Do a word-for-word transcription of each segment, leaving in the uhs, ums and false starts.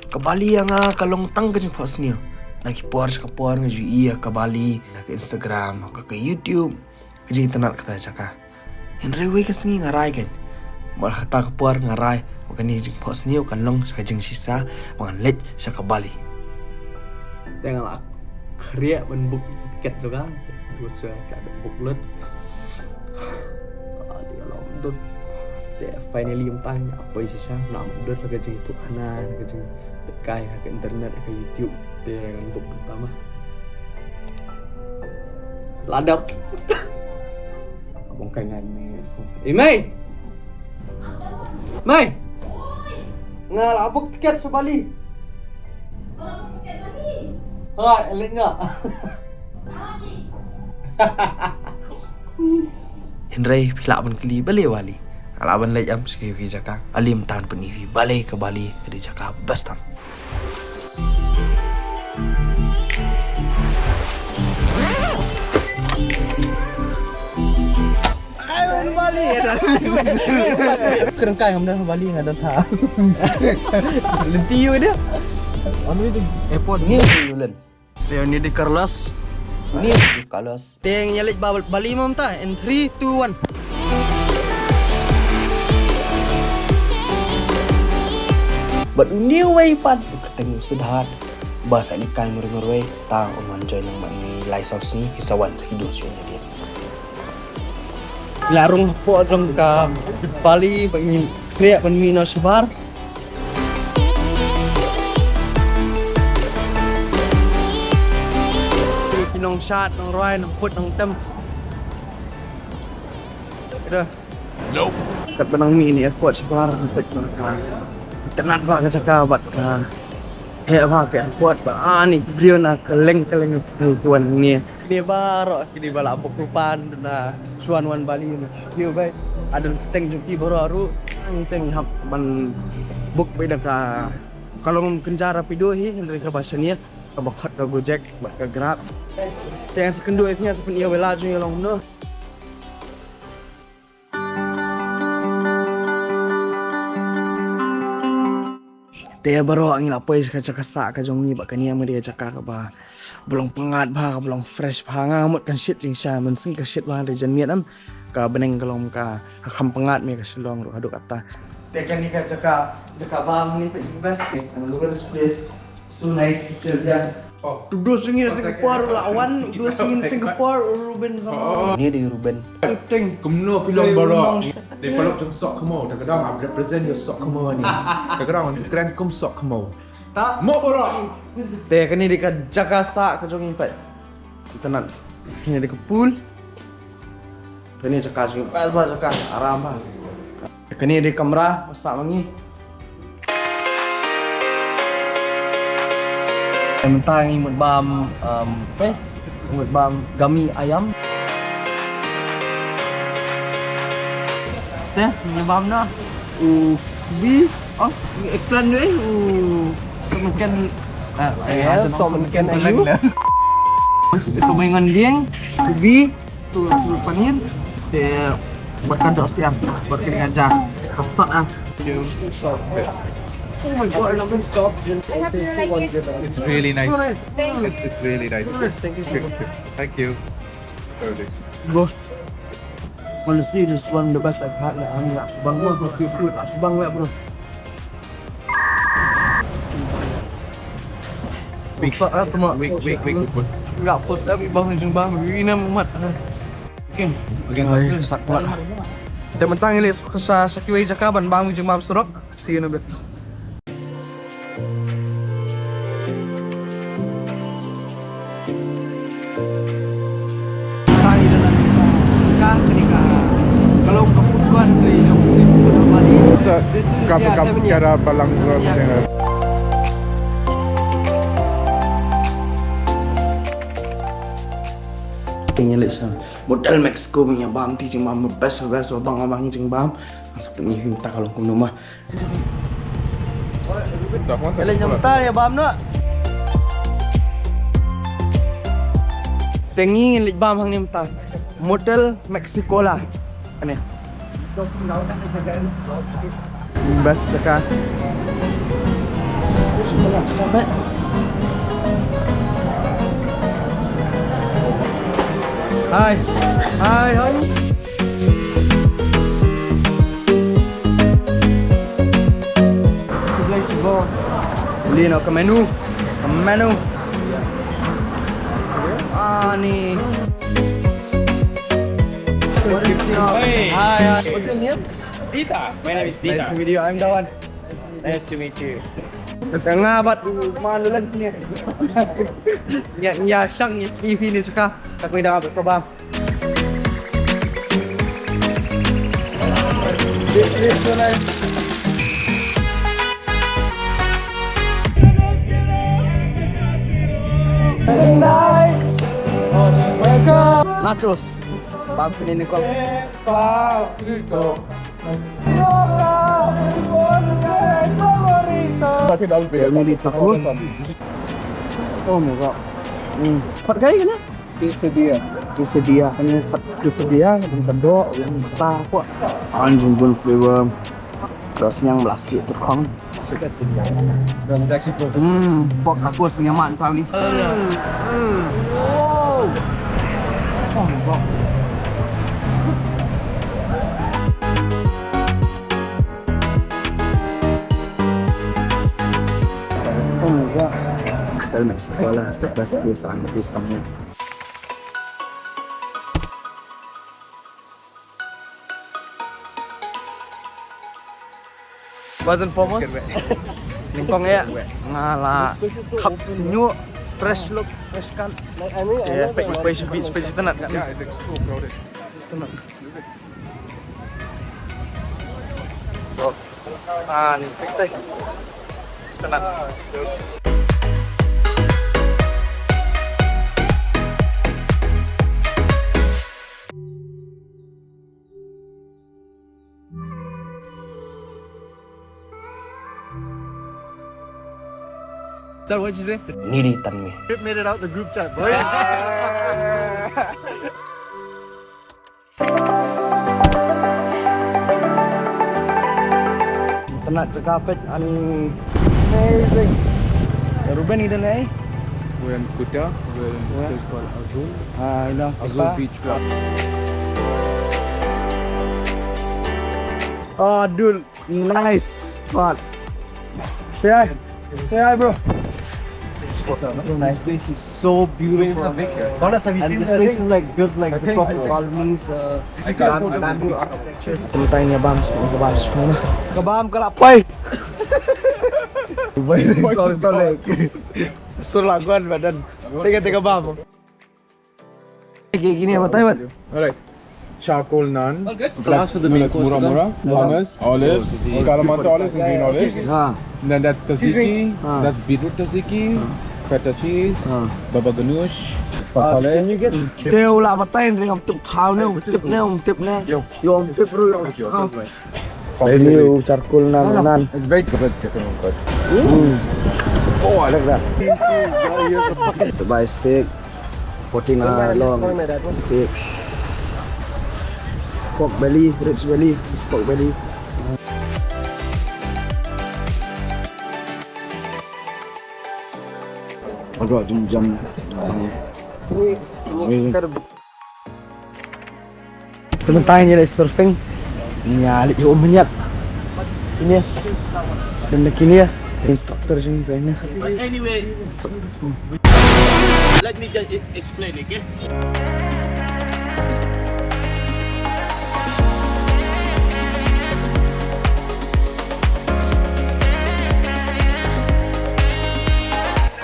Ka Bali ïa nga ka long tang ka jingphohsniew. Na ki por sha ka por nga ju ïohi ïa ka Bali na ka Instagram, ka, ka YouTube, ka jingitynnad kata jaka. Hynrei wei ka sngi nga rai kein. Bad kata ka por nga rai ba kane ka jingphohsniew kan long sha ka jingshisha ba ngan leit sha ka Bali. Te nga la khriah ban book ïa ki tiket jong nga. Te nga shu ka da book lut. Ah, te nga la mutdur. Te finally mynta nga poi shisha, nga la mutdur na ka jingïathuhkhana, na ka jingpetkai ha ka internet, ha ka YouTube. Te ngan book mynta ma. La dep. Abang kai ngan ni song. Eh, Mei. Mei. Nga la book tiket sha Bali. Ha, eleng nga. Hynrei phi lah ban kylli balei Bali. Nga lah ban leit em sha ki jaka. Ale mynta ngan pyni phi balei ka Bali ka dei jaka best tam. Ai, ban Bali, eh, dah. Kren kai ngam dah Bali, nga dah tha. Lenti yu dia. Anu itu airport ni, Yulen. Leo ni di Carlos. Ni di Carlos. Teng ïa leit ba-, Bali mynta in three, two, one. Bad une uwei pat u kyrteng u Siddharth. Ba sa ïa kai ngur ngur wei ta un wan join lang bad ngi lai saw sngi ki sa wan sa ki dua shuh ïa dia. La rung hapoh jong ka Bali ba ngi khriah ban mih noh shabar. Ki nongshad, nongrwai, nongput, nongtem. Dah. Nope. Kat ba nang mih na airport shabar, kat ba ka. Itynnad ba ka jaka bad ka. Heh ba ka airport ba. Ah, ni briew na kylleng kylleng ki wan ni. Kine baroh kine ba la book rupan na shuwa wan Bali ne. Kine ba adon teng jong ki baroh ruh. Teng hap ban book ba da ka, ka long kynja Rapido hi, hynrei kaba shaniah kaba khot ka Gojek bad ka Grab. Te sa kynduh ïa phi, sa pyni ïa wei la jong ïa long no. Te baroh ngi la poi sha ka jaka sah ka jong ngi bad kane ka dei ka jaka kaba long pyngngad bha, kaba long fresh bha. Nga mut kan shit jingshisha, mynsiem ka shit bha, hynrei janmiet em ka bneng ka long ka kham pyngngad, me ka Shillong ruh haduh katta. Te kane ka jaka, jaka bam ni best, the lowest place. So nice, chill, yeah. Oh. Udu sngewsih Singapore la wan, udu sngewsih Singapore, Ruben sama. Oh. Ni di Ruben. Teng kumno film baroh. Di paralok jong Sok Khmaw, ta ka dang represent ïa Sok Khmaw ni. Ta ka dang kren kum Sok Khmaw. Mo baroh. Te kane di ka jaka sah ka jong ngi pat. Sngewtynnad. Kane di ka pool. Kane jaka jong ngi, best bha jaka, aram bha. Kane dei kamra ba sah ma ngi. Mynta ngi mut bam, um, apa? Mut bam gami ayam. Te ngi bam na u bi, oh, ngi eklan dei u sop mungkin, eh, sop mungkin ayu. Sop mungkin dieng, u bi. Tu, tu panin. Te bad ka dohsiam bad ka ri ngaja. Ka sot ah. Oh my God, I love this stuff. It's really nice. It's, it's really nice. Thank you. Thank you. Bro, honestly, this is one of the best I've had. Like, I'm like, bang, bro, bro, bro, bro. Wik, wik, wik, wik. Nga post up bang jong bang ina mat. Okay. Okay, sat pula. Te mynta ngi leit sa, sa kiwei jaka ban bang jong bang surok. See you in a bit. Ka, ka, ka long ka food court, ka long ka food court. So, this is, yeah, seven years. Motel Mexico, ba ngi bam te jingbam best, best, ba bang, bang jingbam. Sa pyni mynta ka long kumno ma. Leit mynta ïa bam noh. Te ngi ngin leit bam hangne mynta. Motel Mexicola. Kane. Best jaka. Hi. Hi, hi. Lino, ka menu. Ka menu. Ani. Hi, hi. What's your name? Dita. My name is Dita. Nice to meet you. I'm Dawan. Nice to meet you. Nga bat man lan ni. Nya nya shang ni ipi ni suka. Tak mi da ba. Nachos. Bang sini ni kau. Family taco. Oh my God. Hmm. Hot kai kan? Quesadilla. Quesadilla. Kan hot quesadilla. Kan doh. Yang mata apa? Anjing bun flavor. Terus yang belastik terkong. Hmm, pork aku senyum mantap ni. Hmm. Wow. Oh my God. Oh my God. Tell me, sekolah, step by step, this time, this time. First and foremost, nyngkong eh nga la khap sñiuh, fresh look, fresh cut. Like, I mean, I know pek pek beach pek itynnad kan. Yeah, it's so crowded. Itynnad. Ah, ni pek tai. Itynnad. Sir, what'd you say? Needy tan me. It made it out the group chat, boy. Itynnad jaka peit ani. Amazing. Ruben, itynnad eh? We're in Kuta. We're in a place called Azul. Ah, ina Azul Kuta. Beach Club. Oh, dude, nice spot. Say hi. Say hi, bro. This place is so beautiful. And this place is, like, built like the proper Balinese, uh, bamboo architecture. Ka bam, ka bam. Ka bam ka la poi. Sorry, sorry. Sur la gon badan. Teka, teka bam. Kini, kini apa, Taiwan? All right. Charcoal naan. Plus with the main course, mura mura, hummus, olives, Kalamantan olives and green olives. Ah. And then that's tzatziki, ah, that's beetroot tzatziki, ah, feta cheese, ah, baba ganoush, ah, can you get... Te u la batai ne, ngam tip khau ne, ngam tip ne, ngam tip ne. Yo. Yo, ngam tip, bro. Thank you. Ah. Thank you, charcoal naan, naan. It's very good. Mm. Oh, I like that. Dubai steak, forty-nine long steak, pork belly, ribs belly, this pork belly. Aduh, jam-jam. Te mynta ngi leit surfing. Ngi leit ïa u myniat. Kine. Dang da kine. Instructor jong ngi kane. But anyway, let me just e-, explain, okay?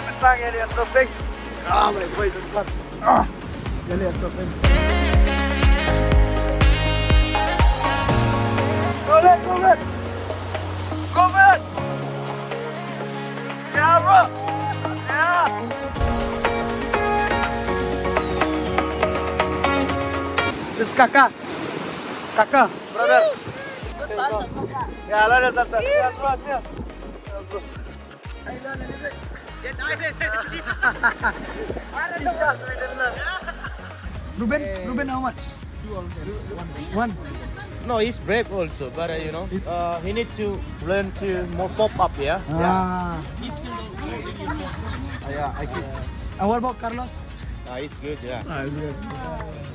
Mynta ngi leit surfing. Ah, my voice is gone. Ah, really, it's so painful. Go, man, go, man. Go, man. Yeah, bro. Yeah. This is Kaka. Kaka, brother. Good salsa, Kaka. Yeah, I love the salsa. Cheers, bro. Cheers. Cheers, bro. Ruben, Ruben, how much? One. No, he's brave also, but uh, you know, uh, he needs to learn to more pop up, yeah. Ah. He's still, yeah, I see. And what about Carlos? Ah, he's good, yeah. Ah, he's good.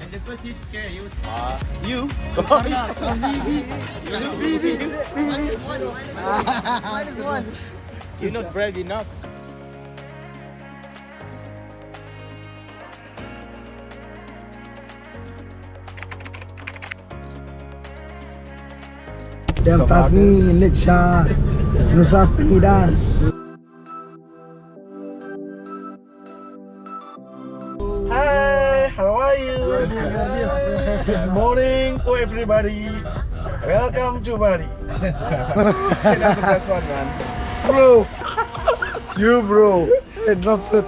And the first is scary. You. Ah, you. Carlos, oh, V V. V V. Minus one. Minus one. You're not brave enough. Dem tasni nit sha nusa pengida. Hi, how are you? Good morning to everybody. Welcome to Bali. Sit down to first one, man. Bro. You, bro. I dropped it.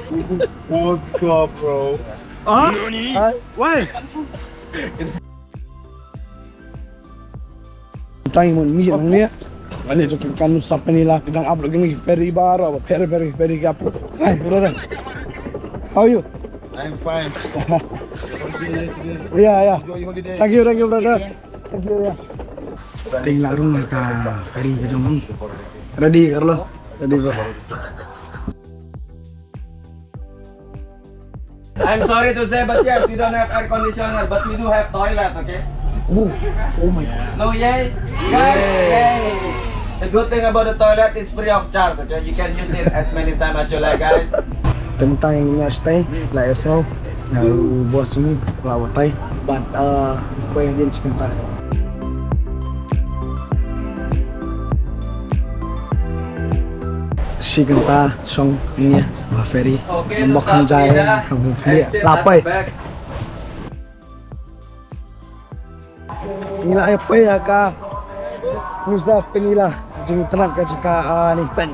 This is vodka, bro. Huh? Huh? Why? Tang mon mi nang ni. Ani tu kan sa penila, kita upload kini very baru, very, very, very gap. Hi, brother. How are you? I'm fine. Yeah, yeah. Enjoy your holiday. Thank you, thank you, brother. Thank you, yeah. Teng la rung ka ferry ka jong. Ready, Carlos? Ready, bro. I'm sorry to say, but yes, we don't have air conditioner, but we do have toilet, okay? Oh, oh my God. No, yay? Guys, yay! The good thing about the toilet is free of charge, okay? You can use it as many times as you like, guys. Teng tang ïa ngi stay, la ïa sngewbha. Nga u boss ngi la batai. But uh, koi din shi kynta. Shi kynta shong ngi ha ferry. Ba kham jai, kham khlieh, la poi. Ngi la ïa poi ha ka nusa pengila, jingtnat ka jaka, ah, ni pen.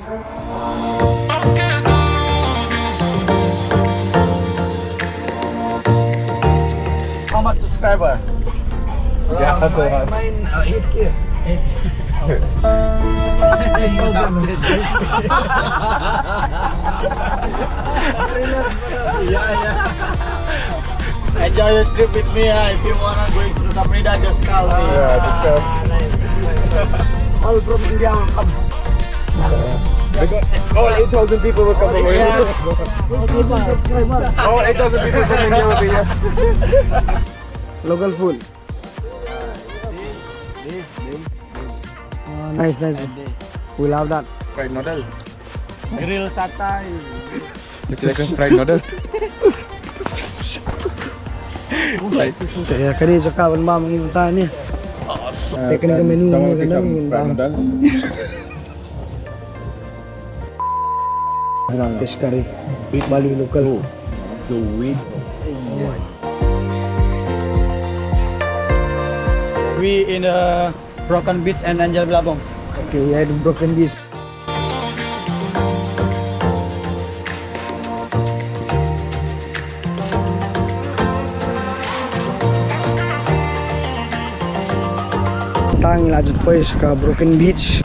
How much subscriber? Yeah, that's a lot. Mine, uh, eight K. Eight thousand. Yeah, yeah. Enjoy your trip with me, ah. If you wanna go to Nusa Penida, just call me. Yeah, just call. All from India will come. Because all eight thousand people will come from India. All eight thousand people from India will be here. Local food. Oh, nice, nice. We love that. Fried noodle. Grill satay. It's like a fried noodle. Ïa kane jaka ban bam ngi mynta ne. Ïa kane ka menu ngi ka nang ngi ban bam. Fish curry. Big Bali local. The way. We in a Broken Beach and Angel Billabong. Okay, we are in Broken Beach. Tang la jin poi sha ka Broken Beach.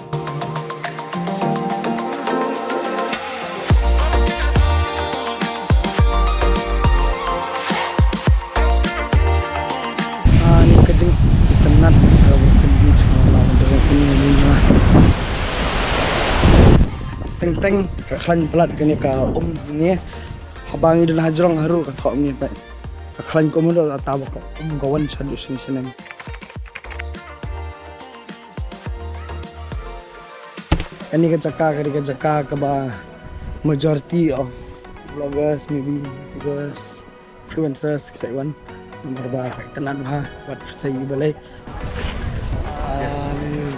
Ah, ni ka jingitynnad ka Broken Beach, ka la ka Broken Beach. Teng teng ka khlaiñ palat kane ka um ne. Haba ngi don hajrong haru ka thoh ngi peit. Ka khlaiñ ka um haduh la ta ba ka um ka wan shaduh shisha shisha. Kane ka jaka, kane ka jaka kaba majority of vloggers, maybe YouTubers, influencers, ki sa wan. Namar ba ka itynnad bha, wat sa ïohi balei. Ah, ni.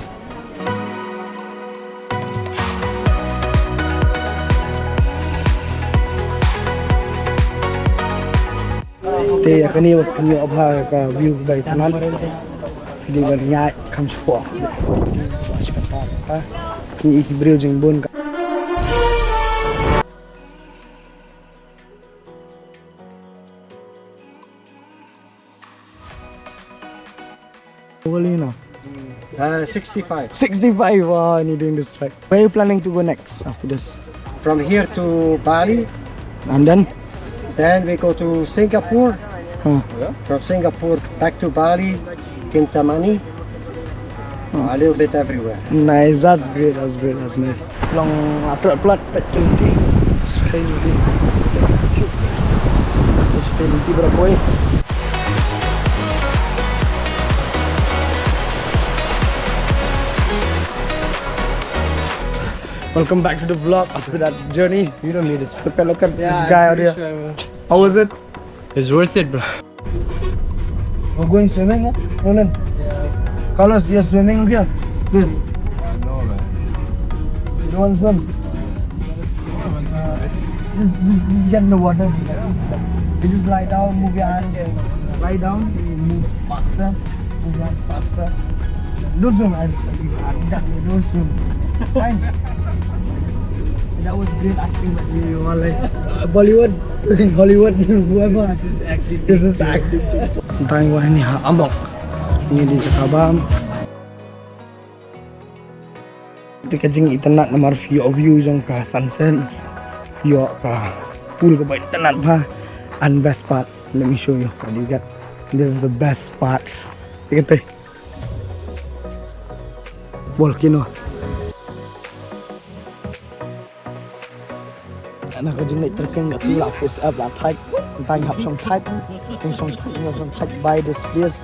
Te ïa kane ba pynïoh bha ka view ba itynnad. Dei ban ïaid kham shapoh. Ngi i ki briew jingbun ka. How old are you now? Uh, sixty-five. Sixty-five, wow, and you're doing this trek. Where are you planning to go next after this? From here to Bali. And then? Then we go to Singapore. Hmm. Yeah. From Singapore back to Bali, Kintamani, hmm, a little bit everywhere. Nice, that's great, that's great, that's nice. Long atrap plat pet kinti. Sekali lagi. Stay di bro boy. Welcome back to the vlog after that journey. You don't need it. Look at, look at, yeah, this guy out here. How was it? It's worth it, bro. We're going swimming, huh? Nolan? Yeah. Carlos, you're swimming here? Dude. No, man. You don't want to swim? Just, just, just get in the water. You just lie down, move your hands. Lie down, you move faster. Move your hands faster. Don't swim, I just, I, I, don't swim. Fine. That was great acting, but you are like, uh, Bollywood, Hollywood, whoever. This is actually, this is acting. Tang wah ni ha amok. Ni di Jakabam. Te ka jingitynnad namar phi ïoh view jong ka sunset. Phi ïoh ka pool kaba itynnad bha. And best part, let me show you what you get. This is the best part. Te kata volcano. Ana ka jingleit trekking ka tu la push up la thait. Tang hap shong thait. Tang shong thait, tang shong thait by this place.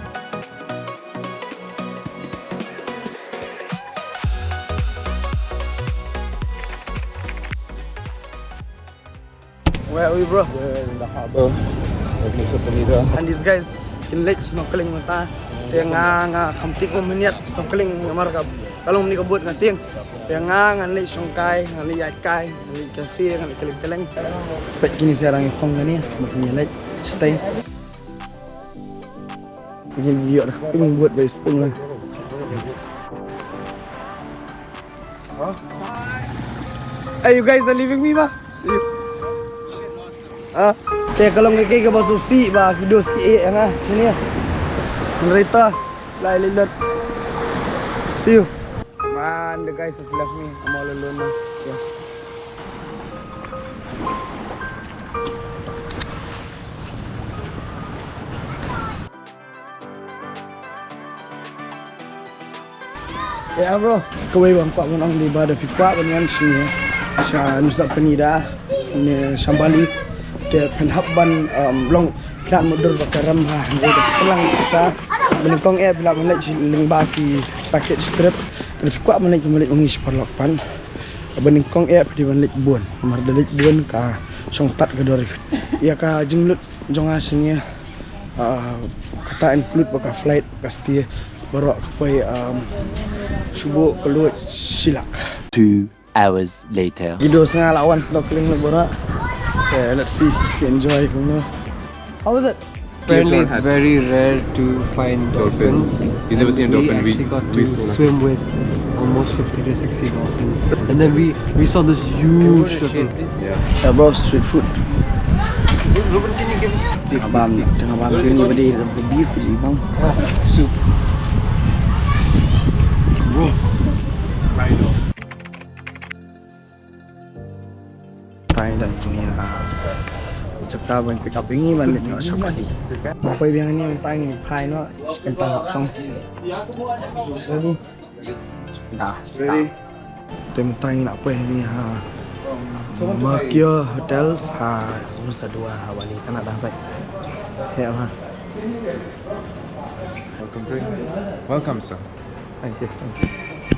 Where are we, bro? We're in the harbor of Nusa Penida. And these guys kin leit snorkeling mynta. Te nga, nga kham tip mynmiet snorkeling namar ka long kane ka boat nga tieng. Te nga ngan leit shong kai, ngan leit ïaid kai, ngan leit cafe, ngan leit kylleng kylleng. Peit kine sha rang i phong kane, ba kin ïaleit shatai. Kin ïoh da ka pink boat ba i spung la. Hey, you guys are leaving me, ba? See you. Ah, te ka long ka kaba sngewsih ba ki dos ki eh nga sini. Hynrei ta lai lilot. See you. Man, the guys have left me. I'm all alone now. Yeah. Ya bro, kawei ba nga kwah ban ong dei ba lada phi kwah ban wan sha, sha Nusa Penida ne sha Bali, te phin hap ban, um, long phi lah mutdur ba ka rem ha, hynrei da phi lah ban sa, ba nyngkong eh phi lah ban leit lyngba ki package trip, te lada phi kwah ban leit, ban leit ong ïa shi paralok pat. Ba nyngkong eh phi dei ban leit bun, namar da leit bun ka shong pat ka dor. Ïa ka jinglut jong nga sha ngi, ah, kata include bad ka flight, ka stay, baroh ka poi, um, shu buh ka lut shi lak. Two hours later. Ki dos nga la wan snorkeling na baroh. Okay, let's see, ki enjoy kumno. How was it? Apparently, it's very rare to find dolphins. You've never seen a dolphin. We actually got to swim with almost fifty to sixty dolphins. And then we, we saw this huge turtle. Yeah. Yeah, bro, street food. Ruben, can you give us? Tengah bam, tengah bam, ini beri beef, beri bang. Soup. Bro. Thailand punya, ah, Jakarta ban pick up ini ban leit noh sha Bali. Poi biang ini, tang ini phai noh, sekitar hapsong. Ready? Dah. Ready? Tem tang nak poi ini ha. Mercure Hotels ha Nusa Dua ha Bali. Kan dah dapat. Ya ha. Welcome, drink. Welcome, sir. Thank you, thank you.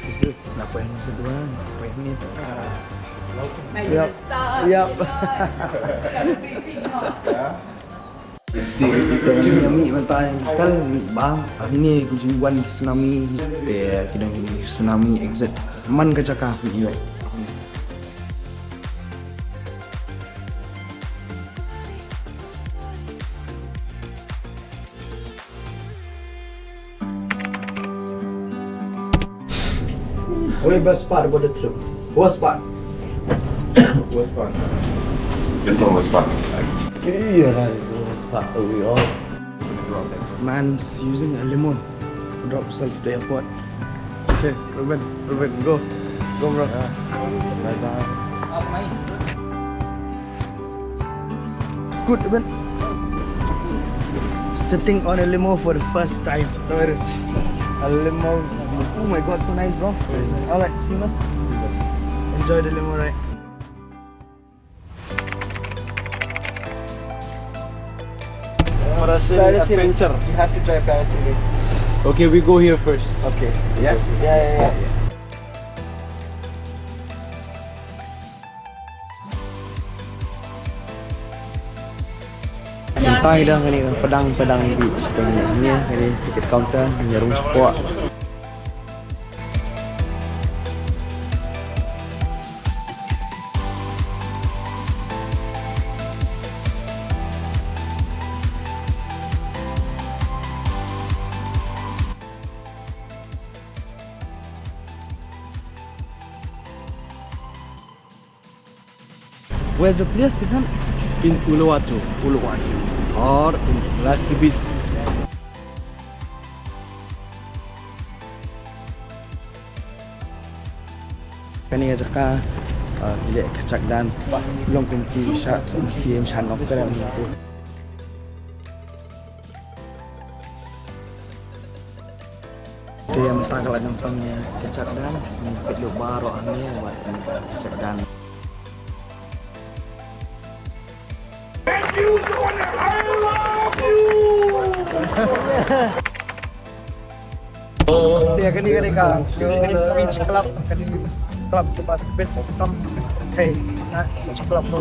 This is, nak poi ini semua, nak poi ini. Yep. Yep. Te nga mih mynta ka la bang, hangne ki ju wan ki tsunami, te ki don ki tsunami exit man ka jaka phi ïoh. Wei, best part about the trip? Worst part? Worst part? There's no worst part. Yeah, that is the worst part that we all. Man's using a limo to drop himself to the airport. Okay, Ruben, Ruben, go. Go, bro. Bye bye. Scoot, Ruben. Sitting on a limo for the first time. There is a limo. Oh my God, so nice, bro. All right, see you, man. Enjoy the limo ride. Parasailing. Parasailing. Adventure. You have to try parasailing. Okay, we go here first. Okay. Yeah. Yeah, yeah, yeah. Mynta ngi dang kane ka Padang, Padang Beach. Te ngi ïa kane ticket counter, ngi rung shapoh. Where's the place, Kisan? In Uluwatu. Uluwatu. Or in Lasty Beach. Kane ka jaka, uh, ki leh ka chakdan, long kum ki sha, sha, sha, sha, nok kren tu. Te mynta ka la kynsan ïa ka chakdan, peit lut baroh hangne, wat ka chakdan. Te kane, kane ka Beach Club, kane club tempat bed tam. Hey, na Beach Club tu.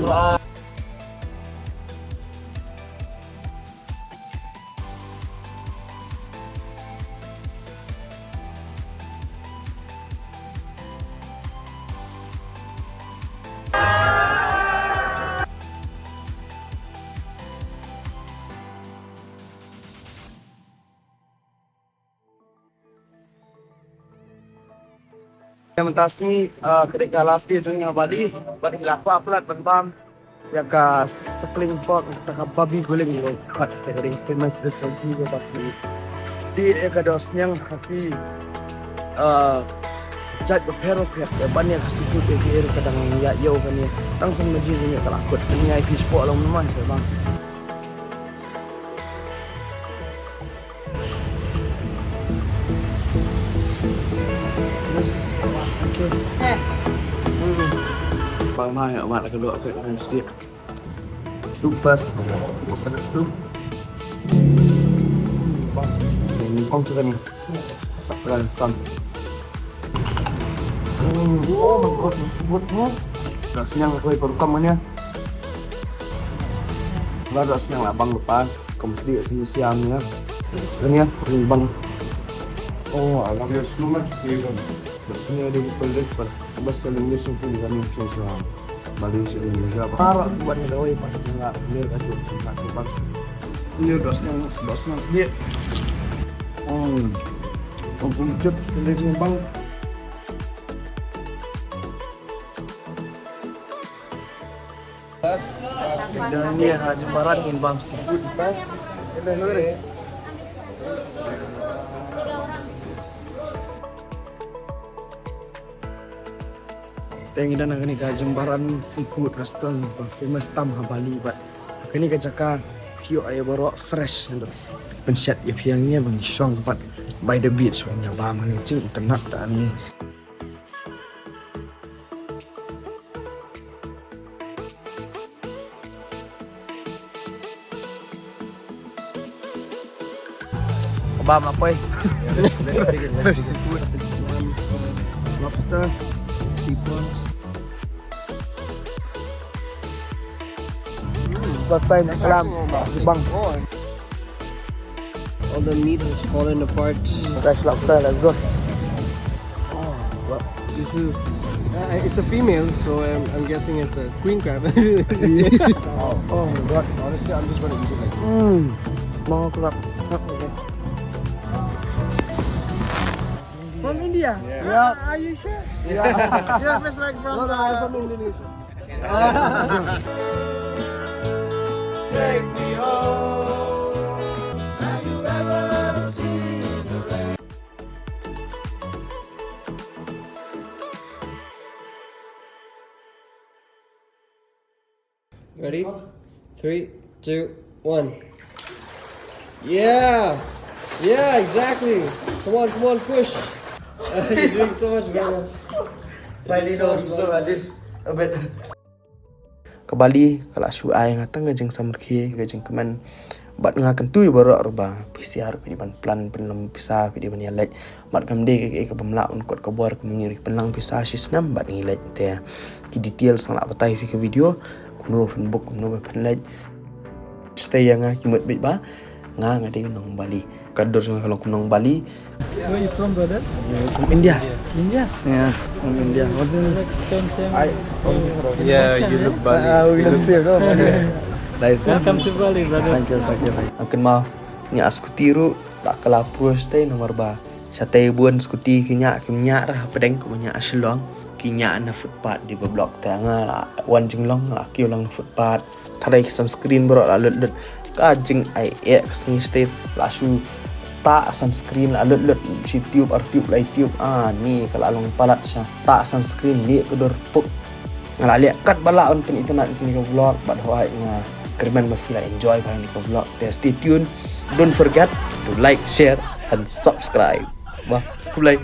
Ïa mynta sngi, ah, ka dei ka last day jong ngi ha Bali, bad ngi la kwah palat ban bam ïa ka Sakling Pork, kata ka babi guling, kata ka dei famous restaurant ka babi. Sdie ïa ka dohsniang ha ki, ah, jait bapher bapher, ïa ban ïa ka seafood ïa ki, ïa ka dang ïa ïew kane. Tang san baje jong ngi ka la kut, kane ïa phi shapoh long namar sa bang. Yes. Okay. Bang mai, mat ka dok, okay, sedikit. Soup first. Buka soup. Bang. Ni kong juga ni. Sap pelan, sam. Hmm, oh my God, good, hmm. Dohsniang aku ikut kong ni. Lah dohsniang lah bang lepas. Kong sedikit sini siang ya. Ini ya, bang. Oh, I love you so much, Steven. Dohsniang ada di English, but best selling dish in Philippines, so, so. Malaysia, Indonesia. Para kuat dawai, pas tengah, dia kacau, tak kuat. Ini dohsniang, dohsniang sedikit. Hmm. Kong pun cep, dia ni bang. Dah ni ha jembaran ngin bam seafood kita. Te ngi don ha kane ka Jembaran Seafood Restaurant ba famous tam ha Bali bad ha kane ka jaka phi ïoh ïa baroh fresh. Pynshitom ïa phi hangne ba ngi shong pat by the beach ba ngi bam hangne, jingitynnat da hangne. Bam apa? Let's, let's take it. Let's take it. Seafood. Clams first. Lobster. Sea prawns. First time clam, bang. All the meat has fallen apart. Fresh lobster, let's go. Oh, what? This is, uh, it's a female, so I'm, I'm guessing it's a queen crab. Oh my God, honestly, I'm just gonna eat it like this. Mm. Small crab. From India? Yeah. Ah, are you sure? Yeah. Yeah, it's like from, no, no, I'm uh, from Indonesia. Take me home. Have you ever seen the rain? Ready? Three, two, one. Yeah. Yeah, exactly. Come on, come on, push. You're doing so much better. Finally, no, I'm so at least a bit. Ka Bali ka la shu ai nga tang ka jingsamrkhie, ka jingkmen. Bad nga kyntu ïa baroh ruh ba phi sngewbha phi dei ban plan pynlong pisa, phi dei ban ïaleit. Bad kam dei ka, ka bym lah ban kot ka bor, ka mynta ngi pynlang pisa shi snem bad ngi leit. Te ki details nga la batai phi ka video, kumno phin book, kumno phin leit. Stay ïa nga ki mut bit ba nga, nga dei nong Bali. Ka dur nga ka long nong Bali. Where are you from, brother? From India. India? Yeah, from India. What's your name? Same, same. I. Yeah, you look Bali. Ah, we look same, no? Nice. Welcome to Bali, brother. Thank you, thank you, thank you. Kynmaw, ñiah scooty ruh la ka la push te namar ba shatei bun scooty ki ñiah, kim ñiah ra pdeng, kum ñiah Shillong, ki ñiah na footpath dei ba block. Te nga la wan jinglong la kiew lang footpath. Tharai ki sunscreen baroh la lut lut. Ka jingai eh ka sngi state la shu tah sunscreen la lut lut, shi tube, ar tube, lai tube. Ah, ni ka la long palat sha. Tah sunscreen, leh ka dur puk. Nga la leh katba lah ban pynitynnad ïa kane ka vlog, bad hooid nga kyrmen ba phi la enjoy bha ïa kane ka vlog. Te stay tuned. Don't forget to like, share and subscribe. Bah, khublei.